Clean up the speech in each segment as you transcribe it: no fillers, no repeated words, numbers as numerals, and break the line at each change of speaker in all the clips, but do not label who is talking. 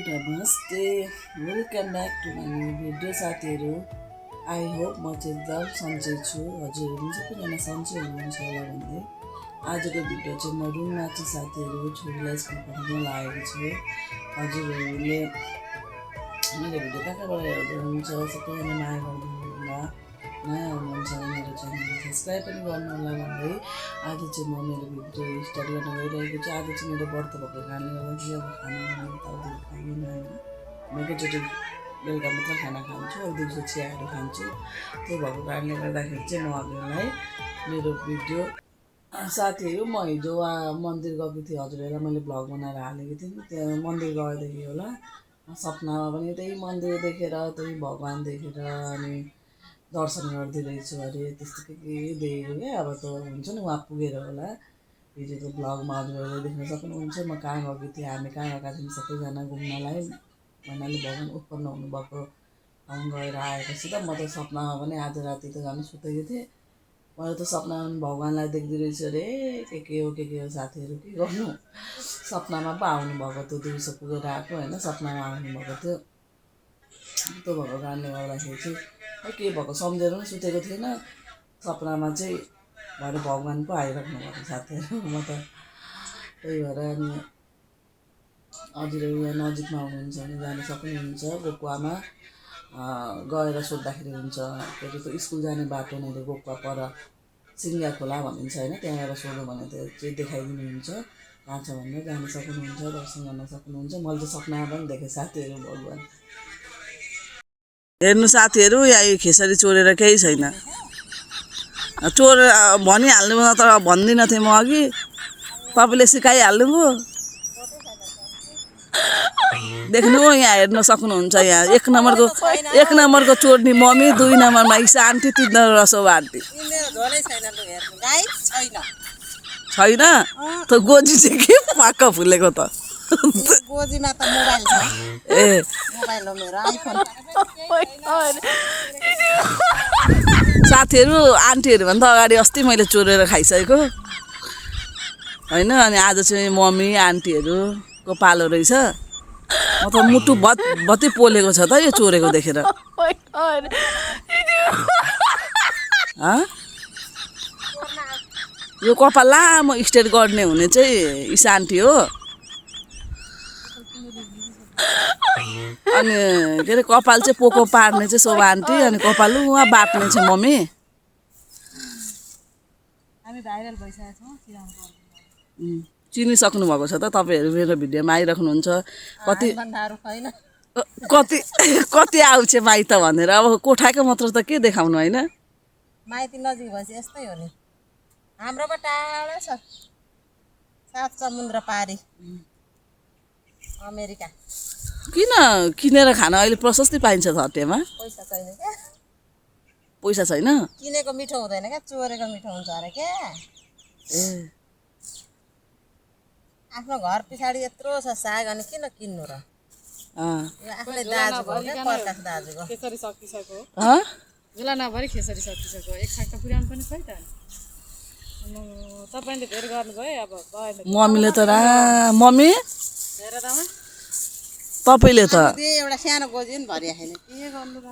नमस्ते, welcome back to my new video साथीहरू। I hope म चाहिँ एकदम सन्चै छु। हजुरहरू पनि सबैजना सन्चै हुनुहुन्छ होला भन्दै आजको भिडियो चाहिँ म रुममा चाहिँ साथीहरू छोरीलाई स्कुल पठाउन लागेको छु। हजुरहरूले मेरो भिडियो कहाँबाट हेर्नुहुन्छ सबैजना माया गरिदिनु होला। नयाँ हुनुहुन्छ भने मेरो च्यानललाई सब्सक्राइब पनि गर्नु होला भन्दै आज चाहिँ म मेरो भिडियो स्टार्ट गर्न गइरहेको छु। आज चाहिँ मेरो व्रत भएको कारणले गर्दाखेरि अब खाना बनाउनु ताउतिर पाइँदैन होइन। म एकैचोटि बेलुका मात्र खाना खान्छु, अब दिउँसो चियाहरू खान्छु। त्यो भएको कारणले गर्दाखेरि चाहिँ म हजुरलाई मेरो भिडियो साथीहरू म हिजो मन्दिर गएको थिएँ। हजुरहरूलाई मैले भ्लग बनाएर हालेको थिएँ। त्यहाँ मन्दिर गएदेखि होला सपनामा पनि त्यही मन्दिर देखेर त्यही भगवान् देखेर अनि दर्शन गर्दै रहेछु अरे त्यस्तो के देखेको क्या। अब त हुन्छ नि वहाँ पुगेर होला हिजोको भ्लगमा हजुरहरूले देख्न सक्नुहुन्छ म कहाँ गएको थिएँ। हामी कहाँ गएका थियौँ सबैजना घुम्नलाई भन्नाले भगवान् उत्पन्न हुनुभएको ठाउँ गएर आएपछि त म त सपनामा पनि आज राति त झन् सुतेको थिएँ। मैले त सपनामा पनि भगवान्लाई देख्दै रहेछु अरे के हो साथीहरू के गर्नु। सपनामा पो आउनुभएको थियो, दिउँसो पुगेर आएको होइन, सपनामा आउनुभएको थियो। त्यो भएको कारणले गर्दाखेरि चाहिँ के भएको सम्झेर पनि सुतेको थिएन। सपनामा चाहिँ भरे भगवान् पो आइराख्नु भएको साथीहरू। म त त्यही भएर अनि हजुरहरू यहाँ नजिकमा हुनुहुन्छ भने जानु सक्नुहुन्छ। गोकुवामा गएर सोद्धाखेरि हुन्छ के अरे त्यो स्कुल जाने बाटो नै गोकुवा पर सिङ्गा खोला भनिन्छ होइन। त्यहाँ गएर सोध्यो भने त्यो चाहिँ देखाइदिनुहुन्छ कहाँ छ भनेर जानु सक्नुहुन्छ, दर्शन गर्न सक्नुहुन्छ। मैले चाहिँ सपनामा पनि देखेँ साथीहरू भगवान्। हेर्नु साथीहरू यहाँ खेसरी चोरेर केही छैन। चोर भनिहाल्नु तर भन्दिनँ थिएँ म अघि, तपाईँले सिकाइहाल्नुभयो। देख्नु यहाँ हेर्न सक्नुहुन्छ। यहाँ एक नम्बरको चोर्नी मम्मी, 2 नम्बरमा इसा आन्टी, 3 नम्बर रसोबा आन्टी। छैन त गोजी चाहिँ के पाक्क फुलेको त।
गोजीमा त मोबाइल छ।
ए
मोबाइल हो मेरो आइफोन।
साथीहरू आन्टीहरू भन्दा अगाडि अस्ति मैले चोरेर खाइसकेको होइन। अनि आज चाहिँ मम्मी आन्टीहरूको पालो रहेछ। म त मुटु बत्ती पोलेको छ त यो चोरेको देखेर। यो कपाल लामो स्ट्रेट गर्ने हुने चाहिँ इसा आन्टी हो। अनि के अरे कपाल चाहिँ पोको पार्ने चाहिँ शोभा आन्टी, अनि कपाल उहाँ बाट्ने चाहिँ मम्मी। चिनिसक्नु भएको छ त तपाईँहरू मेरो भिडियोमा आइराख्नुहुन्छ। कति आउँछ माइत भनेर। अब कोठाको मात्र त के देखाउनु होइन।
माइती नजिक भएपछि यस्तै हो नि। हाम्रोमा टाढो छ 7 समुद्र पारी अमेरिका।
किन किनेर खान अहिले प्रशस्ति पाइन्छ हटेमा।
पैसा छैन क्या।
पैसा छैन।
किनेको मिठो हुँदैन क्या, चोरेको मिठो हुन्छ अरे क्या।
ए
आफ्नो घर पछाडि यत्रो छ साग, अनि किन किन्नु र। आफ्नै दाजुको हो क्या, प्रकाश दाजुको।
खेसरी सकिसक्यो झुला नभरि खेसरी सकिसक्यो। एक साग त पुर्याउनु पनि खोइ त। तपाईँले धेरै गर्नुभयो अब गएन।
मम्मीले त मम्मी
हेर त
तपाईँले त
एउटा सानो गोजी पनि भरिया छैन के गर्नु र।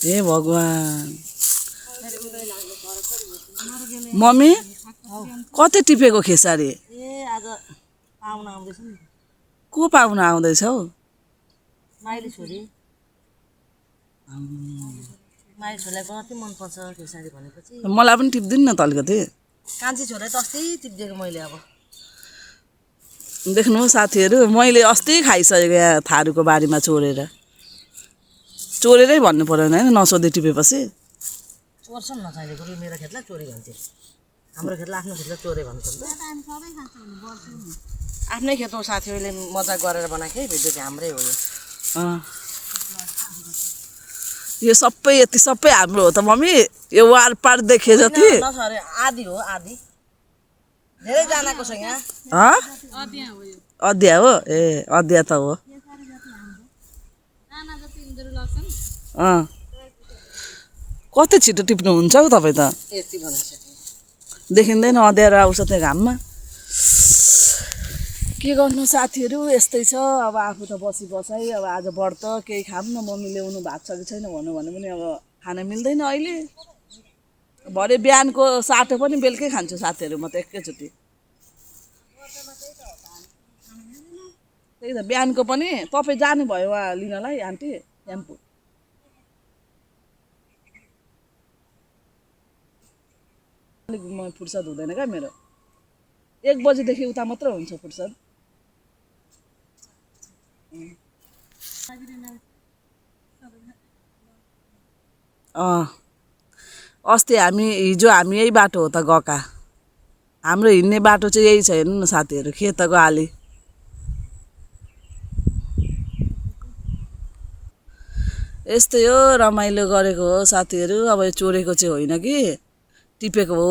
हे भगवान्
मम्मी कति टिपेको खेसारी।
आज पाहुना आउँदैछ नि।
को पाहुना आउँदैछ हौ।
माइली छोरी। माइली छोरीलाई कति मनपर्छ खेसारी भनेपछि।
मलाई पनि टिप्दिनु न त अलिकति।
कान्छी छोरा त अस्ति टिपिदिएको मैले। अब
देख्नु साथीहरू मैले अस्ति खाइसकेको यहाँ थारूको बारीमा चोरेरै भन्नु परेन होइन, नसोधे टिपेपछि।
चोर्छन् नचाहिने कुरो मेरो खेतलाई चोरी भन्छ। हाम्रो खेतलाई आफ्नो खेतलाई चोरे भन्छ। आफ्नै खेतमा साथीहरूले मजाक गरेर बनाएको है भिडियो चाहिँ हाम्रै हो
यो सबै यति सबै हाम्रो हो त मम्मी। यो वार पार देखे जति
आधी हो, आधी धेरैजनाको छ यहाँ।
अध्या हो। ए अध्या त हो। कति छिटो टिप्नुहुन्छ हौ तपाईँ त।
यति भन्नु
देखिँदैन अँध्यारो आउँछ त्यहाँ घाममा। के गर्नु साथीहरू यस्तै छ अब आफू त बसिबसाइ अब आज व्रत केही खाऊँ न मम्मी ल्याउनु भएको छ कि छैन भन्नु भने पनि अब खान मिल्दैन अहिले भरे बिहानको साटो पनि बेलुकै खान्छु साथीहरू म त एकैचोटि त्यही त बिहानको पनि तपाईँ जानुभयो उहाँ लिनलाई आन्टी टेम्पो अलिक म फुर्सद हुँदैन क्या मेरो 1 बजेदेखि उता मात्र हुन्छ फुर्सद अस्ति हिजो हामी यही बाटो हो त गएका हाम्रो हिँड्ने बाटो चाहिँ यही छ हेर्नु न साथीहरू खेतको आली यस्तै हो रमाइलो गरेको हो साथीहरू अब यो चोरेको चाहिँ होइन कि टिपेको हो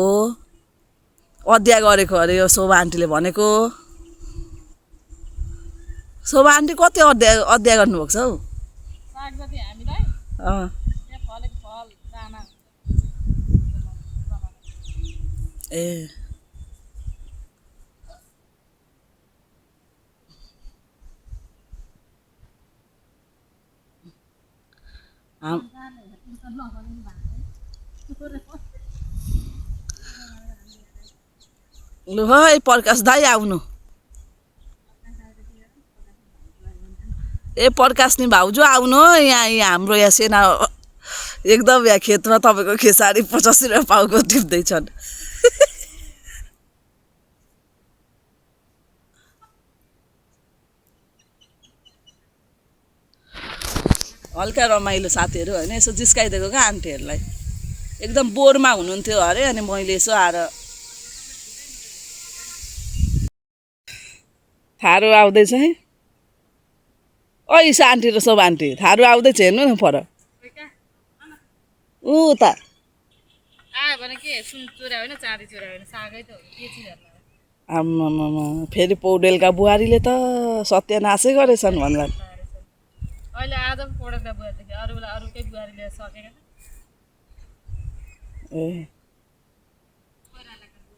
अद्या गरेको अरे यो शोभा आन्टीले भनेको शोभा आन्टी कति अद्या गर्नुभएको छ हौ
सागजति हामीलाई
अँ
यहाँ फलेको फल दाना
ए लु है प्रकाश दाइ आउनु ए प्रकाश नि भाउजू आउनु यहाँ हाम्रो यहाँ सेना एकदम यहाँ खेतमा तपाईँको खेसारी 85 रुपियाँ पाउको टिप्दैछन् हल्का रमाइलो साथीहरू होइन यसो जिस्काइदिएको क्या आन्टीहरूलाई एकदम बोरमा हुनुहुन्थ्यो अरे अनि मैले यसो आएर थारू आउँदैछ है इसा आन्टी र सब आन्टी थारू आउँदैछ हेर्नु न पर उता
आयो भने के सुन चोरा होइन चाँदी चोरा होइन सागै त हो के चिजहरू
आम्मामा फेरि पौडेलका बुहारीले त सत्यानाशै गरेछन् भन्ला
अहिले आज पो पौडेलका बुहारीदेखि अरू बेला अरूकै बुहारीले सकेका
ए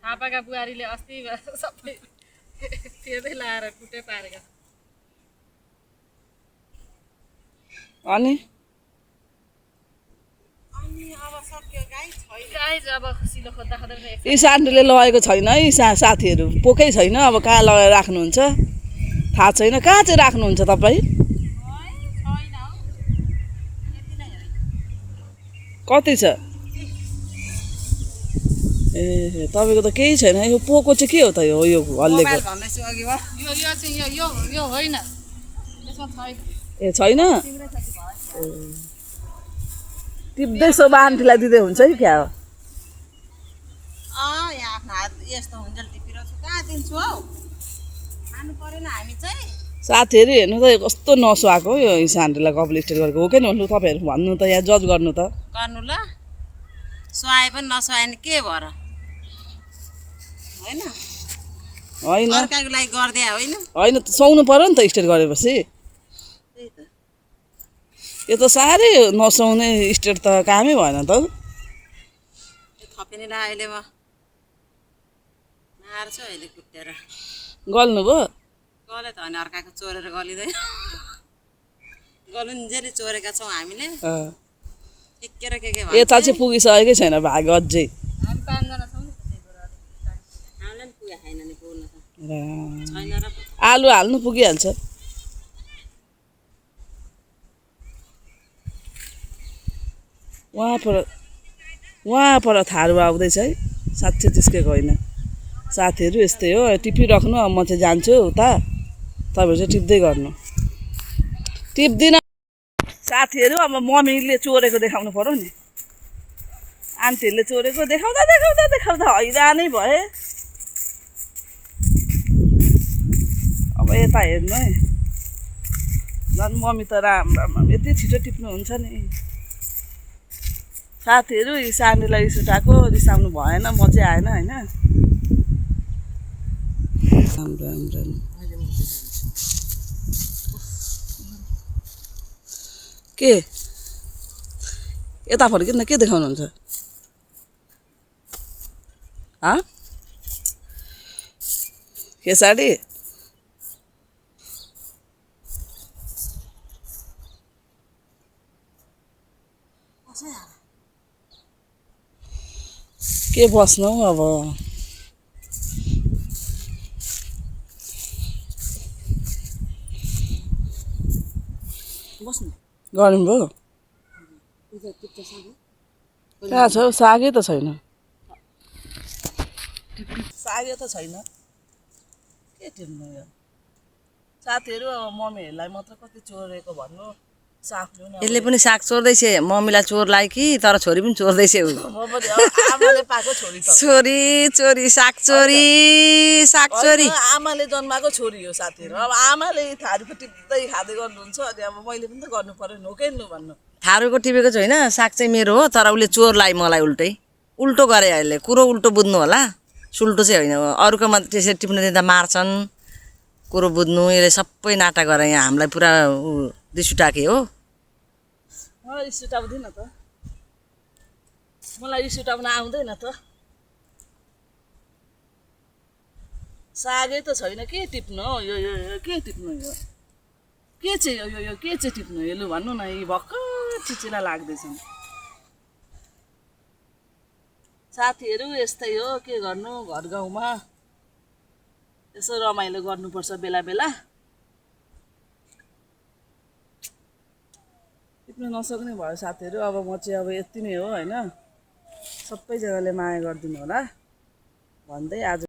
थापाका बुहारीले अस्ति सबै त्यसै लाएर कुटे पारेका
अनि
गाई अब सिलो खोज्दा खोज्दा
इसा आन्टीले लगेको छैन है साथीहरू पोकै छैन अब कहाँ लगाएर राख्नुहुन्छ थाहा छैन कहाँ चाहिँ राख्नुहुन्छ तपाईँ कति छ ए तपाईँको त केही छैन यो पोको चाहिँ के हो त यो हल्लेको
यो होइन त्यसमा छैन
ए छैन टिप्दै शोभा आन्टीलाई दिँदै हुन्छ कि क्या हो
यहाँ आफ्नो हात यस्तो हुन्छ टिपिरहेको छु कहाँ दिन्छु हौ खानु परेन हामी चाहिँ
साथीहरू हेर्नु त कस्तो नसुहाएको हो यो इसा आन्टीलाई कपाल स्ट्रेट गरेको हो कि नहोस् तपाईँहरू भन्नु त यहाँ जज गर्नु त
गर्नु ल सुहाए पनि नसुहाए नि के भएर होइन
होइन
अर्काको लागि गरिदिए होइन
होइन सुहाउनु पर्यो नि त स्ट्रेट गरेपछि
त्यही त
यो त साह्रै नसुहाउने स्ट्रेट त कामै भएन त हौ
थपिने ला अहिले म मार्छु अहिले कुटेर
गल्नुभयो
गले त होइन अर्काको चोरेर गलिँदैन गलुन्जेली चोरेका छौँ हामीले के र के
यता चाहिँ पुगिसकेकै छैन भाग अझै
हामी 5 जना छौँ नि
हामीलाई पनि पुगे छैन नि पुग्नु त छैन र
आलु हाल्नु पुगिहाल्छ वहाँ पर थारू आउँदैछ है साँच्चै जिस्केको होइन साथीहरू यस्तै हो टिपिराख्नु अब म चाहिँ जान्छु उता तपाईँहरू चाहिँ टिप्दै गर्नु टिप्दिनँ साथीहरू अब मम्मीले चोरेको देखाउनु पर्यो नि आन्टीहरूले चोरेको देखाउँदा देखाउँदा देखाउँदा हैरानै भए अब यता हेर्नु है झन् मम्मी त राम यति छिटो टिप्नुहुन्छ नि साथीहरू इसा आन्टीलाई रिस उठाएको रिसाउनु भएन म चाहिँ आएन होइन के यता फर्किनु न के देखाउनुहुन्छ खेसाडी के बस्नु हौ अब
बस्नु
गर्नुभयो कहाँ छ हौ? सागै त छैन सागै त छैन के टिप्नु यो साथीहरू अब मम्मीहरूलाई मात्र कति चोरेको भन्नु साग ल्याउनु
यसले पनि साग चोर्दैछ मम्मीलाई चोर लाग्यो कि तर छोरी पनि चोर्दैछ उ
म पनि अब आमाले पाएको छोरी त
छोरी चोरी साग चोरी साग चोरी
होइन, आमाले जन्माएको छोरी हो साथीहरू अब आमाले थारीको टिप्दै खाँदै गर्नुहुन्छ अनि अब मैले पनि त गर्नु पर्यो नोकेन्नु भन्नु
थारूको टिपेको चाहिँ होइन साग चाहिँ मेरो हो तर उसले चोर लाग्यो मलाई उल्टै उल्टो गरे अहिले कुरो उल्टो बुझ्नु होला सुल्टो चाहिँ होइन अरूकोमा त्यसरी टिप्न दिँदा मार्छन् कुरो बुझ्नु यसले सबै नाटक गरेर यहाँ हामीलाई पुरा रिस उठाके हो
मलाई रिस उठाउँदैन त मलाई रिस उठाउन आउँदैन त सागै त छैन के टिप्नु हो यो यो यो के टिप्नु यो के चाहिँ यो यो के चाहिँ टिप्नु यो लु भन्नु न यी भर्खर चिचिला लाग्दैछन् साथीहरू यस्तै हो के गर्नु घर गाउँमा यसो रमाइलो गर्नुपर्छ बेला बेला टिप्नु नसक्ने भयो साथीहरू अब म चाहिँ अब यति नै हो होइन सबैजनाले माया गरिदिनु होला भन्दै आज